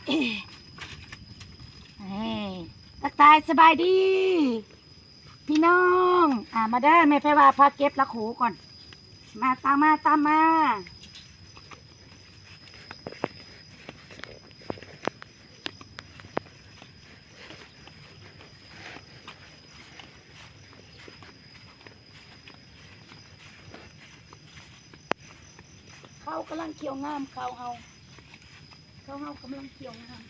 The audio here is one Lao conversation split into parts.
ເອີ ທັກທາຍສະບາຍດີພີ່ນ້ອງ. ອ່າ ມາເດີ ແມ່ໄພວາພາເກັບລະໂຂກ່ອນ. ມາ ຕາມມາ ຕາມມາ. ເຂົ້າກຳລັງຂຽວງາມ ເຂົ້າເຮົາ ເຂົ້າເຮົາກຳລັງຂຽວງາມ.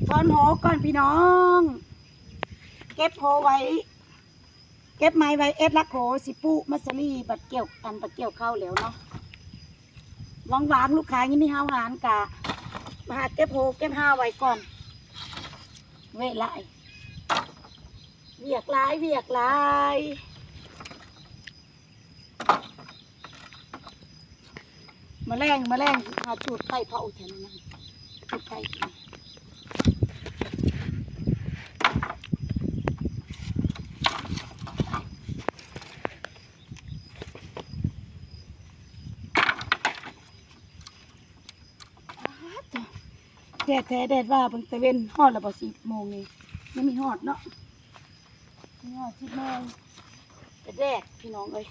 ຖອນຫົວກ່ອນພີ່ນ້ອງ ເກັບຫົວໄວ້ ເກັບໄມ້ໄວ້ເອັດລະໂຂ ຊິປູກມັດສະລີ ບັດກ່ຽວ ອັນ ບັດກ່ຽວເຂົ້າແລ້ວເນາະ. ຫວັງວ່າລູກຄ້າຍັງມີເຮົາຫານກະ ມາຫາເກັບໂຮເກັບຮ່າໄວ້ກ່ອນ. ເວລາ ວຽກຫຼາຍ ວຽກຫຼາຍ. ມະແລງ ມະແລງຫາຈູດໄຟເຜົາແຖວນັ້ນ ຈູດໄຟ. ແດດແທ້ແດດວ່າ ເບິ່ງຕາເວັນ ຮອດແລ້ວບໍ່ ສິບໂມງນີ້ ຍັງມີຮອດເນາະ. ຮອດສິບໂມງ ກະແດດພີ່ນ້ອງເອີຍ.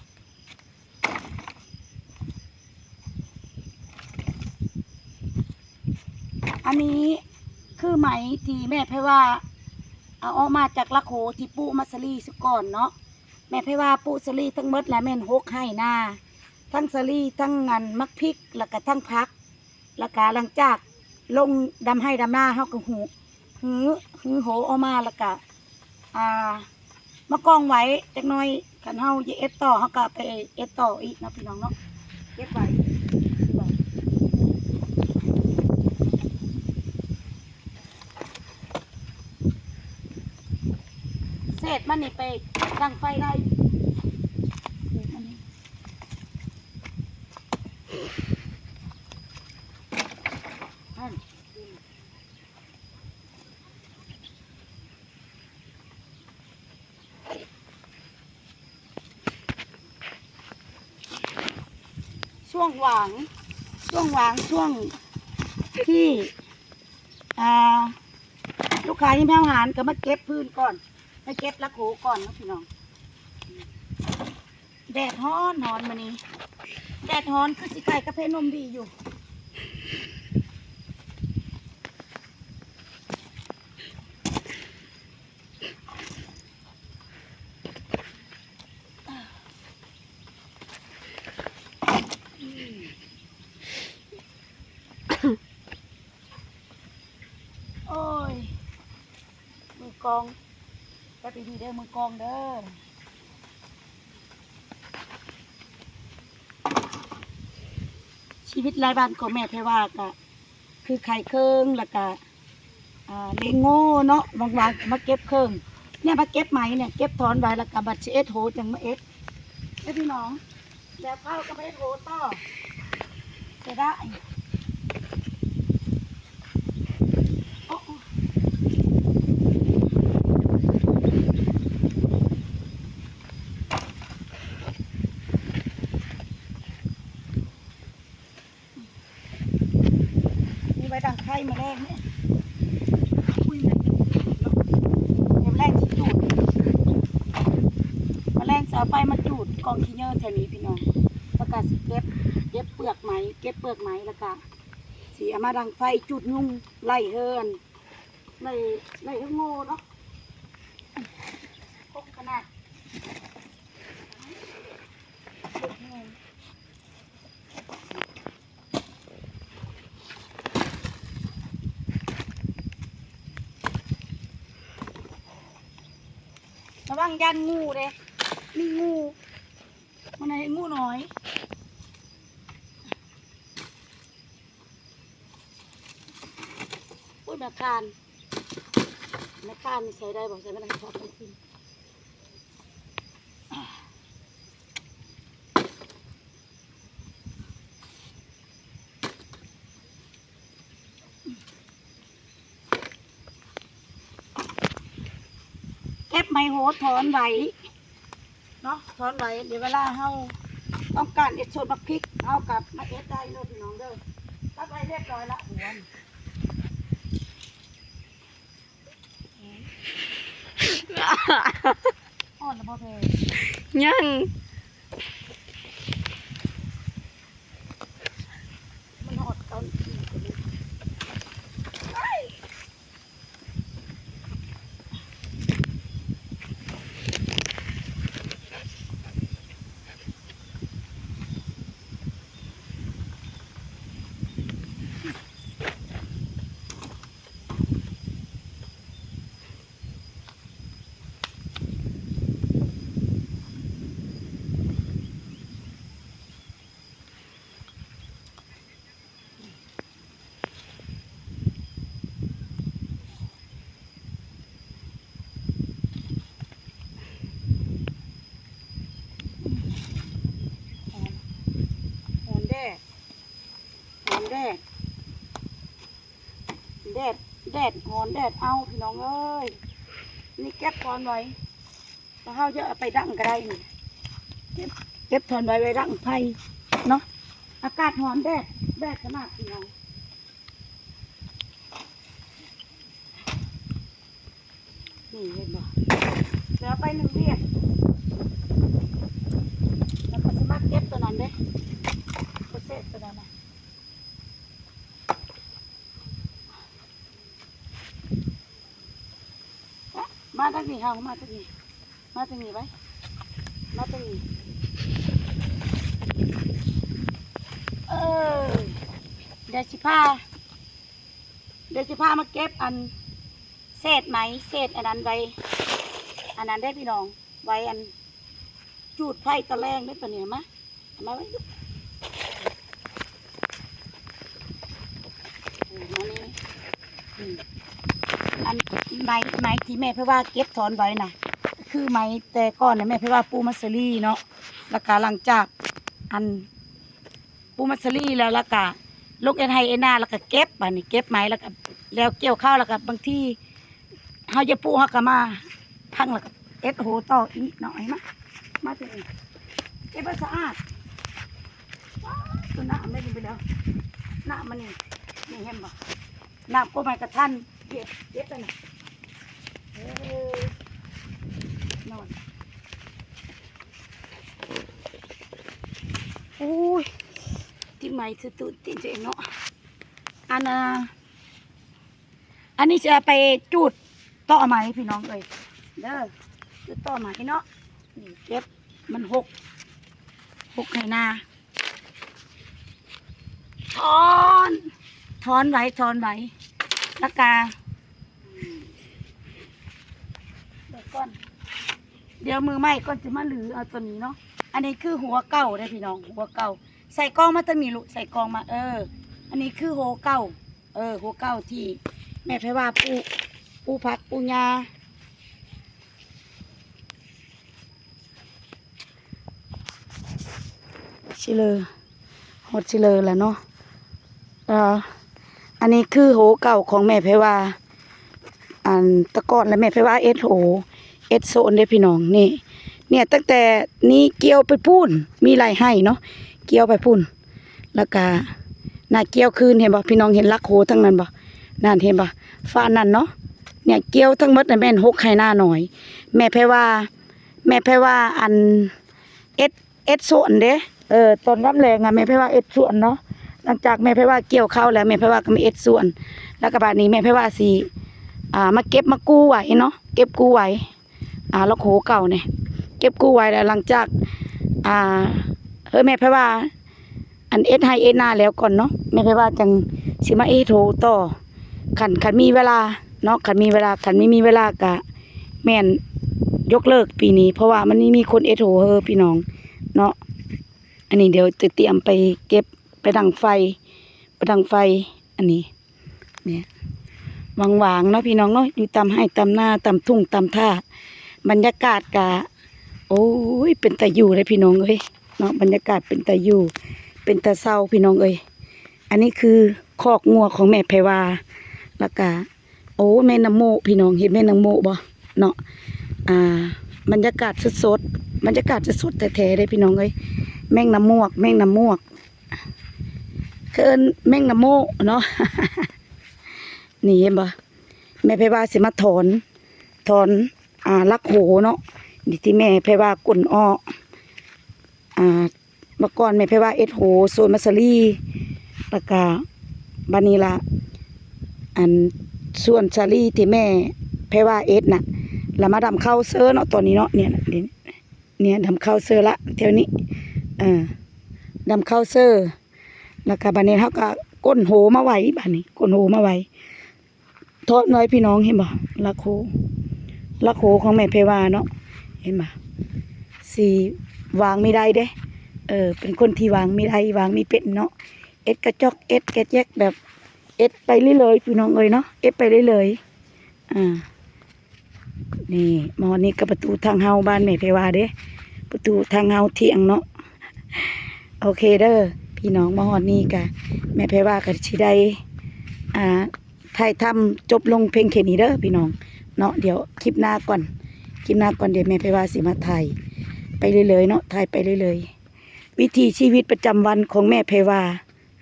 ອັນນີ້ຄືໄມ້ທີ່ແມ່ໄພວາເອົາອອກມາຈາກລະໂຂທີ່ປູກມາສາລີສະກ່ອນເນາະ. ແມ່ໄພວາປູກສາລີທັງໝົດລະແມ່ນຫົກໄຮ່ນາ ທັງສາລີ ທັງອັນໝາກພິກ ລະກະທັງຜັກ. ລະກະຫຼັງຈາກລົງດຳໄຮ່ດຳນາ ເຮົາກະຫື ຫື ຫືໂຮອອກມາ ລະກະ ອ່າ ມາກອງໄວ້ຈັກໜ້ອຍ. ຄັນເຮົາຢາກເອັດຕໍ່ ເຮົາກະໄປເອັດຕໍ່ອີກເນາະ ພີ່ນ້ອງເນາະ. ເກັບໄວ້ ເສດມັນນີ້ໄປດັງໄຟໄດ້ ເສດມັນນີ້. ຊ່ວງຫວ່າງ ຊ່ວງຫວ່າງ ຊ່ວງທີ່ ອ່າ ລູກຄ້າຍັງບໍ່ຫານ ກະມາເກັບຟືນກ່ອນ ມາເກັບລະໂຂກ່ອນເນາະ ພີ່ນ້ອງ. ແດດຮ້ອນ ຮ້ອນມື້ນີ້ ແດດຮ້ອນ ຄືຊິໄຄກາເຟນົມດີຢູ່. ໂອ້ຍ ມືກອງ ຈັບດີໆເດີ ມືກອງເດີ. ຊີວິດລາຍວັນຂອງແມ່ໄພວາກະຄືໄຂເຄິ່ງ ລະກະ ອ່າ ລ້ຽງງົວເນາະ. ຫວ່າງໆມາເກັບເຄິ່ງ ເນຍ ມາເກັບໄມ້ເນຍ ເກັບຖອນໄວ້ ລະກະບັດຊິເອັດໂຮຈັ່ງມາເອັດເດີພີ່ນ້ອງ. ແລ້ວເຂົ້າກະໄປໂທຕໍ່ ເສຍດາຍ. ໂອ້ ມີໄວ້ດັງໄຟ ມະແລງນີ້ ອຸ້ຍ ແມ່ນເນາະ ແມ່ນແມງຊິຈູດ ມະແລງຊິເອົາໄຟມາຈູດກອງຂີ້ເຫຍື້ອແຖວນີ້ພີ່ນ້ອງ. ລະກະຊິເກັບ ເກັບເປືອກໄມ້ ເກັບເປືອກໄມ້ ລະກະຊິເອົາມາດັງໄຟຈູດຍຸງ ໄລ່ເຮືອນ ໄລ່ ໄລ່ເຮືອງໂງ່ເນາະ. ຄົງຂະໜາດ ລະວັງຢ້ານງູເດ້ ມີງູ ມັນໃຫ້ງູນ້ອຍ. ໂອ້ຍ ແມ່ຄານ ແມ່ຄ້ານີ້ໃຊ້ໄດ້ບໍ່? ໃຊ້ບໍ່ໄດ້ ເພາະເພິ່ນກິນ. ເກັບໃບໂຫ ຖອນໃບເນາະ ຖອນໃບ. ດຽວເວລາເຮົາຕ້ອງການເຮັດໂຊດໝາກພິກ ເຮົາກໍມາເຮັດໄດ້ເດີພີ່ນ້ອງເດີ. ຕັດໄວ້ຮຽບຮ້ອຍລະຫົວ. ຮອດແລ້ວບໍ່ແພ? ຍັງ ມັນຮອດເກົ້ານາທີ. ຮ້ອນ ຮ້ອນແດດ ຮ້ອນແດດ. ແດດ ແດດຮ້ອນແດດເອົາພີ່ນ້ອງເອີຍ. ນີ້ເກັບຖອນໄວ້ ແລ້ວເຮົາຈະເອົາໄປດັງກໍໄດ້ນີ້. ເກັບ ເກັບຖອນໄວ້ ໄວ້ດັງໄຟເນາະ. ອາກາດຮ້ອນ ແດດ ແດດຂະໜາດພີ່ນ້ອງ. ນີ້ເຫັນບໍ່? ແລ້ວໄປໜຶ່ງວຽກ ແລ້ວກໍຊິມາເກັບຕົວນັ້ນເດ້ ບໍ່ເສດຕົວນັ້ນນະ. ມາທາງນີ້ເຮົາ ມາທາງນີ້ ມາທາງນີ້ໄວ້ ມາທາງນີ້. ເອີ ດຽວຊິພາ ດຽວຊິພາມາເກັບອັນເສດໄມ້ ເສດອັນນັ້ນໄວ້ ອັນນັ້ນເດ້ພີ່ນ້ອງ ໄວ້ອັນຈູດໄຟຕອນແລງເດ້ ຕົວນີ້ມາ ເອົາມາໄວ້ ເອີ ມານີ້ ອືມ ອັນໄມ້ ໄມ້ທີ່ແມ່ໄພວ່າເກັບຖອນໄວ້ນະ ຄືໄມ້ແຕ່ກ່ອນນະ ແມ່ໄພວ່າປູ່ມັດສະລີເນາະ ແລ້ວກະຫຼັງຈາກອັນ ປູ່ມັດສະລີແລ້ວ ແລ້ວກະລົງເຮັດໄຮ່ເຮັດນາ ແລ້ວກະເກັບ ບາດນີ້ເກັບໄມ້ ແລ້ວກະແລ້ວກ່ຽວເຂົ້າ ແລ້ວກະບາງທີເຮົາຈະປູກ ເຮົາກະມາພັງ ແລ້ວກະເຮັດໂຫຕໍ່ອີກເນາະ. ມາ ມາຕົວນີ້ ເກັບໃຫ້ສະອາດ. ວ້າ ຕົວນ້ຳໄດ້ໄປແລ້ວ ນ້ຳມັນນີ້ ນີ້ເຫັນບໍ່? ນ້ຳກໍໄມ້ກະທັນ ເກັບ ເກັບໄປນະ. ເອີ ນອນ. ໂອ້ຍ ຕິດໄມ້ຖືກຕີນຕົວເອງເນາະ. ອັນນ່າ ອັນນີ້ຈະໄປຈູດຕໍໄມ້ພີ່ນ້ອງເອີຍ ເດີ ຈູດຕໍໄມ້ເນາະ. ນີ້ເກັບ ມັນຫົກ ຫົກໄຮ່ນາ. ຖອນ ຖອນໄວ້ ຖອນໄວ້ ແລ້ວກະ ດຽວກ່ອນ ດຽວມື້ໃໝ່ກ່ອນຈະມາລືເອົາຕົວນີ້ເນາະ. ອັນນີ້ຄືຫົວເກົ່າເດ້ພີ່ນ້ອງ ຫົວເກົ່າ. ໃສ່ກ້ອງມາຕົວນີ້ລູກ ໃສ່ກ້ອງມາ ເອີ ອັນນີ້ຄືຫົວເກົ່າ ເອີ ຫົວເກົ່າທີ່ແມ່ໄພວ່າປູກ ປູກຜັກປູກຫຍ້າ. ຊິເລີ ຮອດຊິເລີແລ້ວເນາະ. ເອີ ອັນນີ້ຄືໂຮເກົ່າຂອງແມ່ໄພວ່າ ອັນແຕ່ກ່ອນລະແມ່ໄພວ່າເຮັດໂຮ ເຮັດໂຊນເດ້ພີ່ນ້ອງ. ນີ້ ເນີ້ຍ ຕັ້ງແຕ່ນີ້ກ່ຽວໄປພຸ້ນ ມີຫຼາຍໄຮ່ເນາະ ກ່ຽວໄປພຸ້ນ. ແລ້ວກະນາກ່ຽວຄືນ ເຫັນບໍ່ພີ່ນ້ອງ ເຫັນຫຼັກໂຮທັງນັ້ນບໍ່? ນັ້ນເຫັນບໍ່? ຟານນັ້ນເນາະ. ເນີ້ຍ ກ່ຽວທັງໝົດນະແມ່ນຫົກໄຮ່ນານ້ອຍ. ແມ່ໄພວ່າ ແມ່ໄພວ່າ ອັນ ເຮັດ ເຮັດສວນເດ້. ເອີ ຕອນຍາມແລງອະ ແມ່ໄພວ່າເຮັດສວນເນາະ. ຫຼັງຈາກແມ່ໄພວ່າກ່ຽວເຂົ້າແລ້ວ ແມ່ໄພວ່າກໍມາເຮັດສວນ. ແລ້ວກໍບາດນີ້ແມ່ໄພວ່າຊິ ອ່າ ມາເກັບມາກູ້ໄວ້ເນາະ ເກັບກູ້ໄວ້ ອ່າ ລັອກໂຮເກົ່ານີ້ ເກັບກູ້ໄວ້. ແລ້ວຫຼັງຈາກ ອ່າ ເອີ ແມ່ໄພວ່າ ອັນເຮັດໄຮ່ເຮັດນາແລ້ວກ່ອນເນາະ ແມ່ໄພວ່າຈັ່ງຊິມາເຮັດໂຮຕໍ່ ຄັນ ຄັນມີເວລາເນາະ ຄັນມີເວລາ. ຄັນບໍ່ມີເວລາກະແມ່ນຍົກເລີກປີນີ້ ເພາະວ່າມັນບໍ່ມີຄົນເຮັດໂຮເຮີພີ່ນ້ອງເນາະ. ອັນນີ້ດຽວຈະຕຽມໄປເກັບ ໄປດັງໄຟ ໄປດັງໄຟ ອັນນີ້ ນີ້ ຫວາງໆເນາະພີ່ນ້ອງເນາະ ຢູ່ຕາມໄຮ່ຕາມນາ ຕາມທົ່ງຕາມທ່າ ບັນຍາກາດກະ ໂອ້ຍ ເປັນຕາຢູ່ເດ້ພີ່ນ້ອງເອີຍເນາະ ບັນຍາກາດເປັນຕາຢູ່ ເປັນຕາເຊົາພີ່ນ້ອງເອີຍ. ອັນນີ້ຄືຄອກງົວຂອງແມ່ໄພວາ ແລ້ວກະ ໂອ້ ແມ່ນ້ຳໂມກພີ່ນ້ອງ ເຫັນແມ່ນ້ຳໂມກບໍ່ເນາະ. ອ່າ ບັນຍາກາດສົດໆ ບັນຍາກາດສົດໆແທ້ໆເດ້ພີ່ນ້ອງເອີຍ. ແມ່ງນ້ຳໝວກ ແມ່ງນ້ຳໝວກ ເອີ້ນແມ່ງນ້ຳໂມກເນາະ. ນີ້ເຫັນບໍ່ ແມ່ໄພວາຊິມາຖອນ ຖອນ ອ່າ ຫຼັກໂຫເນາະ ນີ້ທີ່ແມ່ໄພວາກົ້ນເອາະ ອ່າ ເມື່ອກ່ອນແມ່ໄພວາເຮັດໂຫສວນມາສາລີ ແລ້ວກະບາດນີ້ລະ ອັນສວນສາລີທີ່ແມ່ໄພວາເຮັດນະ ລະມາດຳເຂົ້າເຊີເນາະ ຕອນນີ້ເນາະ ເນຍ ເນຍ ດຳເຂົ້າເຊີລະແຖວນີ້ ເອີ ດຳເຂົ້າເຊີ ແລ້ວກະບາດນີ້ເຮົາກະກົ້ນໂຫມາໄວ້ ບາດນີ້ກົ້ນໂຫມາໄວ້ ຖອນໄວ້ພີ່ນ້ອງ ເຫັນບໍ່ ຫຼັກໂຫ ຫຼັກໂຫຂອງແມ່ໄພວາເນາະ ເຫັນບໍ່ ຊິວາງມີໄດ້ເດ້ ເອີ ເປັນຄົນທີ່ວາງມີໄດ້ ວາງມີເປັນເນາະ ເຮັດກະຈອກ ເຮັດກະແຈກ ແບບເຮັດໄປເລື້ອຍໆ ພີ່ນ້ອງເອີຍເນາະ ເຮັດໄປເລື້ອຍໆ ອ່າ ນີ້ ມາຮອດນີ້ກະປະຕູທາງເຮົາບ້ານແມ່ໄພວາເດ້ ປະຕູທາງເຮົາຖຽງເນາະ. ໂອເຄເດີພີ່ນ້ອງ ມາຮອດນີ້ກະ ແມ່ໄພວາກະຊິໄດ້ ອ່າ ຖ່າຍທຳຈົບລົງພຽງແຄ່ນີ້ເດີພີ່ນ້ອງເນາະ. ດຽວຄລິບໜ້າກ່ອນ ຄລິບໜ້າກ່ອນ ດຽວແມ່ໄພວາຊິມາຖ່າຍໄປເລື້ອຍໆເນາະ ຖ່າຍໄປເລື້ອຍໆ ວິຖີຊີວິດປະຈຳວັນຂອງແມ່ໄພວາ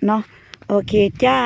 ເນາະ. ໂອເຄຈ້າ.